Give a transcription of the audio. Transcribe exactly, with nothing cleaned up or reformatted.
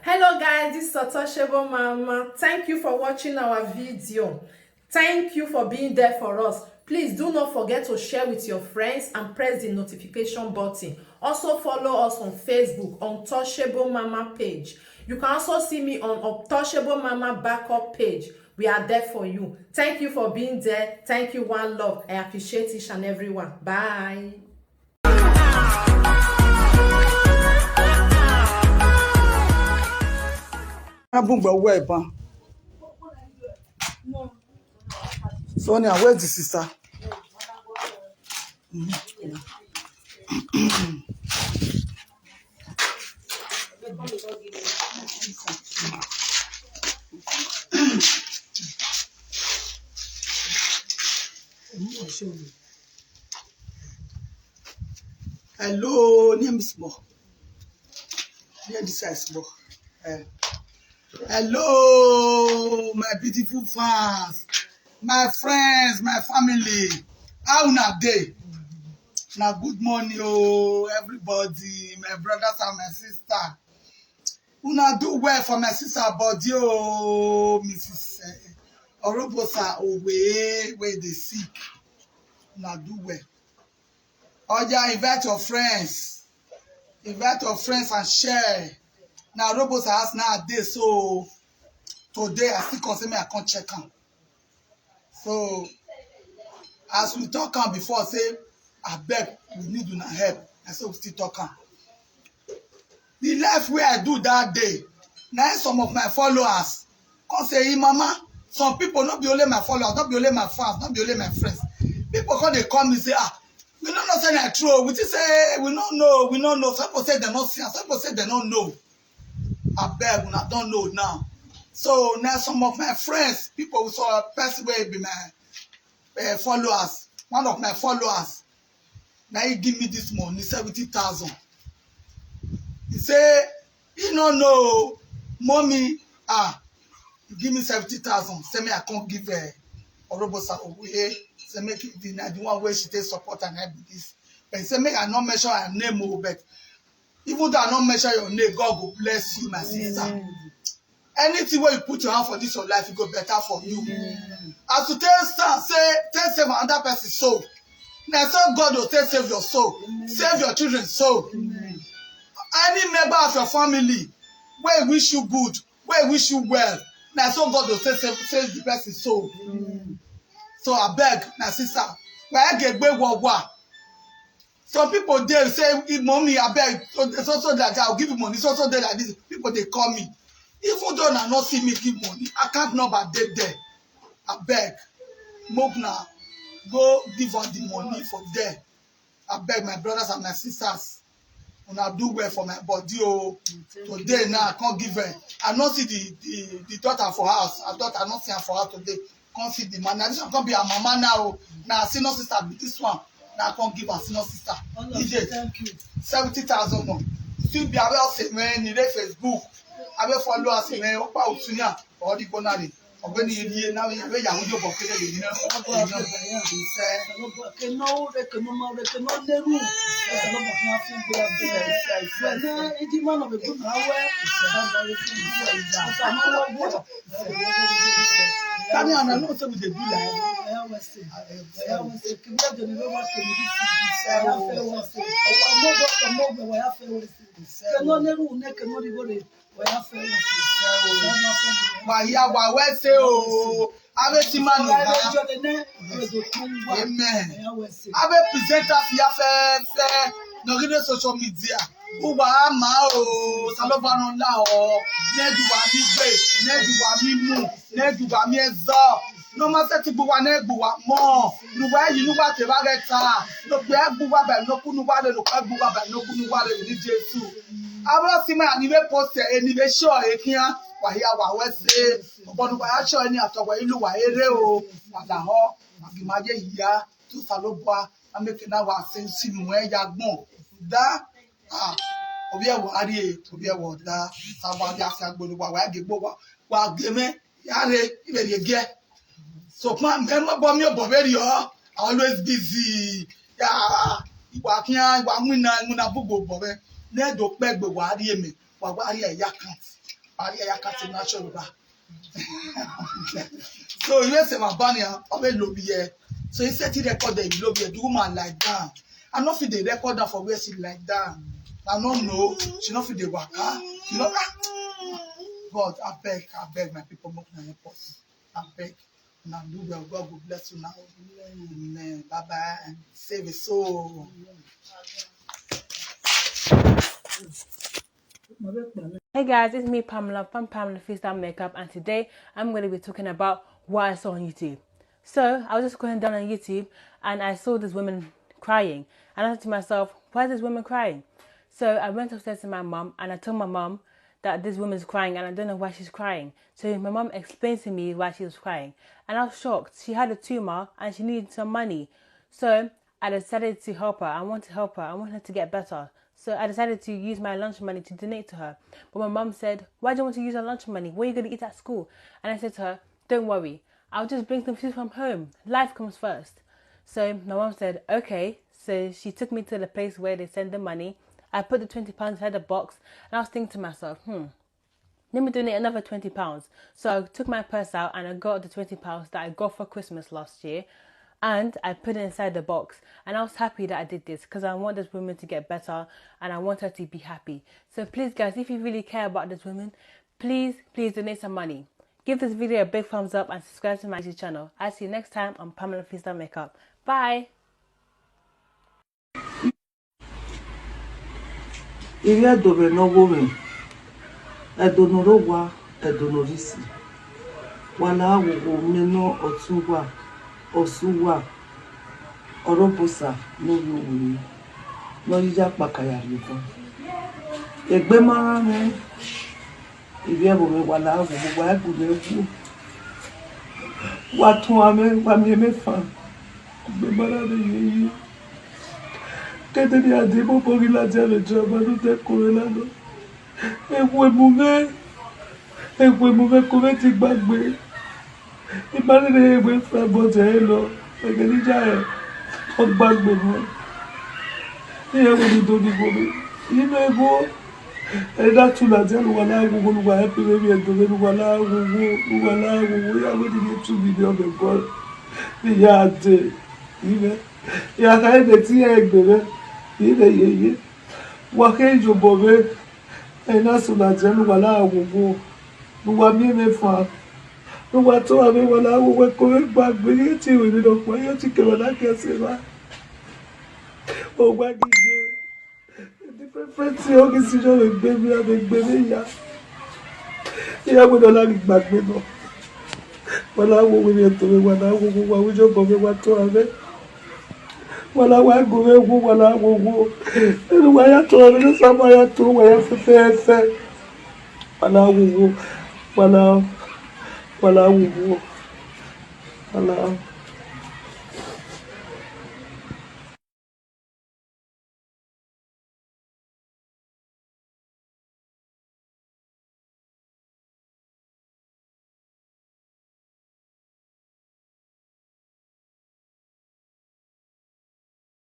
Hello guys, this is Untouchable Mama. Thank you for watching our video. Thank you for being there for us. Please do not forget to share with your friends and press the notification button. Also follow us on Facebook, Untouchable Mama page. You can also see me on Untouchable Mama backup page. We are there for you. Thank you for being there. Thank you, one love. I appreciate each and every one. Bye. Abungbe owó ẹ̀bọn. Sonia, where's the sister? Hello, name is Mo. Hear this is Mo. Eh. Hello, my beautiful fans, my friends, my family. How una dey? Na good morning, oh, everybody, my brothers and my sister. Una do well for my sister body, oh, Missus eh, Orobosa Owe, wey dey sick. Una do well. Oya, invite your friends. Invite your friends and share. Na Orobosa house na I dey, so today I still come say make I come check am. So as we talk am before, say abeg, we need una help. Na so we still talk am. The live wey I do that day, na im some of my followers come say, "Hey, mama, some people, no be only my followers, no be only my fans, no be only my friends." People come dey call me say, "Ah, we no know say na true o. We think say we no know, we no know." Some people say dem no see am, some people say dem no know. Abeg, una don know now. So na some of my friends, people, so person wey be my eh, followers, one of my followers, na he give me this money, seventy thousand. He say he no know, mommy, ah, he give me seventy thousand. Say me I come give eh, Orobosa Owe. Say make it the na the one wey she take support and help me this. But he say make I no mention her name o, but even though I no mention your name, God go bless you, my sister. Anything wey you put your hand for this your life, e go better for you. As you take stand, say take save another person soul. Na so God go take save your soul, save your children soul. Any member of your family wey wish you good, wey wish you well, na so God go take save, save the person soul. So abeg, my sister, wàá gègbè wọ̀ wà. Some people dey say, "If mommy, abeg, so so so that I'll give you money, so so dey like this." People dey call me. Even though una no see me give money, account number dey there. Abeg, make una go give us the money for there. Abeg, my brothers and my sisters, una do well for my body o. Today now I come give her. I no see the the the daughter for house. Her daughter, I no see her for house today. Come see the man. Now this one come be her mama now o. Na her senior sister be this one. Na come give her senior sister. All of you, thank you. Seventy thousand no. Still be aware of say when you dey Facebook. I will follow us when Opa Utunya or the Bonari. Ọ̀gbẹ́ni Elie náà yẹ wẹ yàwó yóò bọ kéde lè yín náà. Ọgbọ ọgbọ bẹyà. Ìfẹ́. Ọgbọ kẹnà ó rẹ kẹnà máa rẹ kẹnà lẹrù. Ẹsẹ lọgbà kí wọn fi gbé ẹgbẹ. Ìfẹ́, ìfẹ́, ìfẹ́. Wẹ̀nà ìdí máa nà bẹ̀gbọ́n máa wẹ̀. Ìfẹ́. Ọgbà rẹ fún ìfẹ́. Ìfẹ́. Ìfẹ́ máa wọ̀ wọ̀. Kani ana no say we dey do like. Ẹyà wẹsẹ. Ẹyà wẹsẹ. Kìnìún ẹjọ ni ló wà kìnìún bí sí. Ẹyà fẹ́ wẹsẹ. Ọmọ ọgbọ ọmọ ọgbẹ wẹyà fẹ́ wẹsẹ. Kẹnà lẹrù ní kẹnà rí wọlé. Wàyà wà wẹ́sẹ̀ o. Abẹ́ tí máa nù bá. Amen. Abẹ́ presenters ya fẹ́ fẹ́. Nọ̀gídé social media. Wúwa á máa o. Sálọ́bà náà ńlá o. Nẹ́ẹ̀dù wà mí gbé. Nẹ́ẹ̀dù wà mí mú. Nẹ́ẹ̀dù wà mí ẹ̀zọ́. Noma seti gbuwa ne gbuwa mo. Nuwa yi nuwa te ba reta. No pe gbuwa ba no ku nuwa le no pe gbuwa ba no ku nuwa le ni Jesu. Abro si ma ni we post e ni we show e kian. Wa ya wa we se. Obo nuwa ya show ni ato wa ilu wa ere o. Wa da ho. Wa ki ma ye ya. Tu sa lo bwa. Ameke na wa se si nu e ya gbon. Da. Ah. Obi e wa ri e. Obi e wa da. Sa ba ya sa gbo wa wa ge gbo wa. Wa ge me. Yare, ibe ye ge. So pa me mo bo mi o bo be ri o. I always busy. Ya, iwa kian, iwa mu na, mu na bu gbo bo be. Ne do pe gbe wa ri eme. Wa wa ri e ya kan. Maria Yakati Nacho Yoruba. So you say my banner, always love here. So he said he record the love here. The woman like that. I no fit dey record am for where she like that. I no know. She no fit dey waka. She no. God, I beg, I beg my people, make una help us. I beg. Una do well. God go bless you now. Amen. Bye bye. Save a soul. Hey guys, it's me, Pamela from Pamela Freestyle Makeup, and today I'm going to be talking about what I saw on YouTube. So I was just going down on YouTube and I saw this woman crying, and I thought to myself, "Why is this woman crying?" So I went upstairs to my mom and I told my mom that this woman's crying and I don't know why she's crying. So my mom explained to me why she was crying, and I was shocked. She had a tumor and she needed some money. So I decided to help her. I want to help her. I want her to get better. So I decided to use my lunch money to donate to her. But my mom said, "Why do you want to use your lunch money? What are you going to eat at school?" And I said to her, "Don't worry. I'll just bring some food from home. Life comes first." So my mom said, "Okay." So she took me to the place where they send the money. I put the twenty pounds inside the box and I was thinking to myself, "Hmm, let me donate another twenty pounds." So I took my purse out and I got the twenty pounds that I got for Christmas last year. And I put it inside the box. And I was happy that I did this because I want this woman to get better and I want her to be happy. So please, guys, if you really care about this woman, please, please donate some money. Give this video a big thumbs up and subscribe to my YouTube channel. I'll see you next time on Pamela Freestyle Makeup. Bye! Iri Edo be no wo me. Edo no ro wa, Edo no risi. Wala wo wo me no otu wa, osu wa. Orobosa no yo wo me. No yija pakaya mi kan. Egbe mara me. Iri Edo me wala wo wo wa egu me wo. Wa tun ame, wa mi me fan. Egbe mara me ye ye. Kedere adé bó borí láti àlejò àbálùtẹ kórè lánàá. Ewu emume, ewu emume kórè ti gbàgbé. Ìbálẹ̀ ewu ìfẹ́ bọ̀jẹ̀ ẹ lọ. Ẹ̀gẹ́ níjà ẹ̀, wọ́n gbàgbé mọ́. Ìyẹn wo ni domi bomi? Yìí ló egbó. Ẹ̀dá tún láti àlùwà láàgùn olùwà ẹ̀ pé bẹ́ẹ̀ bí ẹ̀dùn olùwà láàgùn olùwà láàgùn ìyàwó ni ní two million bẹ̀ bọ́. Ìyá àdé. Ìyẹn. Yàrá èdè tí ẹ gbèrè yìí lè yeye. Wà kí ìjọba rẹ ẹ̀yìn náà sọ̀rọ̀ àjẹ́ ló wà láàwòwò. Ló wà mí mi fà. Ló wà tó àmì wà láàwòwò kò rí gbàgbé yé tí ìwé mi lọ pọ̀ yé tí kẹwàá láti ẹsẹ̀ wá. Ó gbá gígé. Èdè pẹ́pẹ́ tí ó kì í sí ìjọba ìgbé mi àbẹ̀ gbé mi yá. Ìyá gbọ́dọ̀ láti gbàgbé náà. Wala wo wo ye to me wala wo wo wa wo jo bo me wa to ave. Wala wa go me wo wala wo wo. Enu wa ya to ave no sa ma ya to wa ya fe fe fe. Wala wo wo. Wala wala wo wo. Wala.